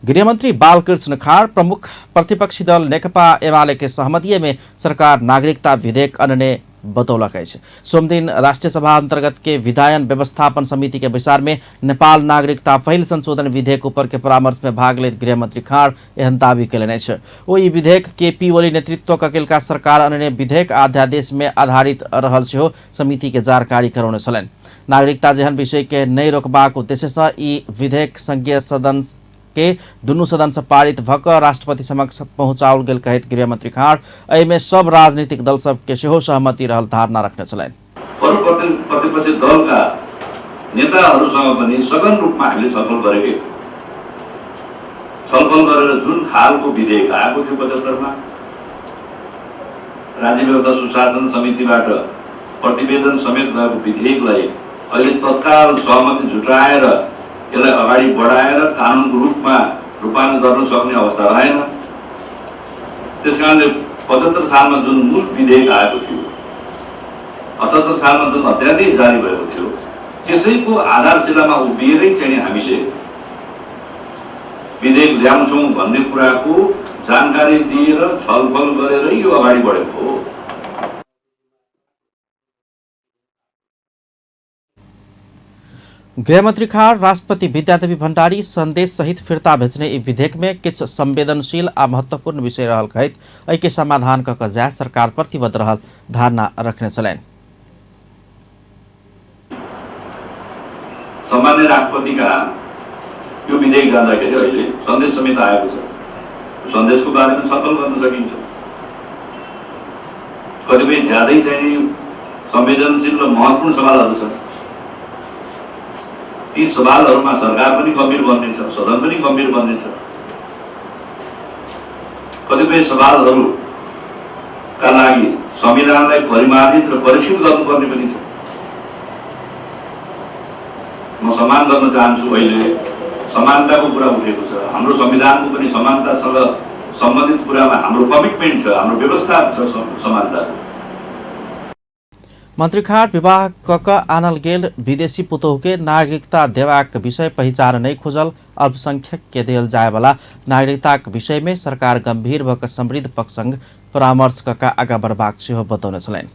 गृहमंत्री बालकृष्ण खाड़ प्रमुख प्रतिपक्षी दल नेकपा एमाले के सहमति में सरकार नागरिकता विधेयक अनने बतौलक अछि। सोमदिन राष्ट्रिय सभा अंतर्गत के विधायन व्यवस्थापन समिति के बैसार में नेपाल नागरिकता पहिल संशोधन विधेयक ऊपर के परामर्श में भाग लेत गृहमंत्री खाड़ एहन दावी कयलनि अछि। ओ ई विधेयक केपी ओली नेतृत्वक अकेलका सरकार अनने विधेयक आ अध्यादेश में आधारित रहल सेहो समिति के जानकारी करौने छलनि। नागरिकता जेहन विषय के नहि रोकबाक उद्देश्य सँ ई विधेयक संघीय सदन के दुनू सदन से पारित भऽ कऽ राष्ट्रपति समक्ष पहुंचाओल गेल कहैत गृहमंत्री खाड़ एहिमे सब राजनीतिक दल सबके सेहो सहमति रहल धारणा रखने छलनि। प्रतिपक्षी दलका नेताहरूसँग पनि सघन रूपमा हामीले छलफल गरेकै हो। छलफल गरेर जुन खालको विधेयक आएको थियो 75मा राज्य व्यवस्था सुशासन समितिबाट प्रतिवेदन समेत गएको विधेयकलाई अहिले तत्काल सहमति जुटाएर यसलाई अगाडि बढाएर कानुनको रूपमा रूपान्तरण गर्न सक्ने अवस्था रहेन। त्यसकारणले 75 सालमा जुन मूल विधेयक आएको थियो, 78 सालमा जुन अध्यादेश जारी भएको थियो, त्यसैको आधारशिलामा उभिएरै चाहिँ हामीले विधेयक ल्याउँछौँ भन्ने कुराको जानकारी दिएर छलफल गरेरै यो अगाडि बढेको हो। गृहमंत्री खाड़ राष्ट्रपति विद्यादेवी भण्डारी संदेश सहित फिर्ता भेजने ई विधेयक में किछु संवेदनशील आ महत्वपूर्ण विषय रहल कहैत एहि के समाधान कऽ कऽ जाय सरकार प्रतिबद्ध रहल धारणा रखने छलनि। सामान्य राष्ट्रपति कहाँ यो विधेयक जाँदाखेरि अहिले सन्देश समेत आएको छ। सन्देशको बारेमा छलफल गर्न सकिन्छ। कतिपय ज्यादै चाहिँ संवेदनशील र महत्त्वपूर्ण सवालहरू छन्, ती सवालहरूमा सरकार पनि गम्भीर बन्नेछ, सदन पनि गम्भीर बन्नेछ। कतिपय सवालहरूका लागि संविधानलाई परिमार्जित र परिष्कृत गर्नुपर्ने पनि छ। म सम्मान गर्न चाहन्छु, अहिले समानताको कुरा उठेको छ, हाम्रो संविधानको पनि समानतासँग सम्बन्धित कुरामा हाम्रो कमिटमेन्ट छ, हाम्रो व्यवस्था छ समानताको। मंत्री खाड़ विवाह क क आनल गेल विदेशी पुतोहु के नागरिकता देबाक विषय पहिचान नहि खोजल अल्पसंख्यक के देल जायवला नागरिकताक विषय में सरकार गंभीर भ क समृद्ध पक्ष संग परामर्श क क आगाँ बढ़बाक सेहो बतौने छलनि।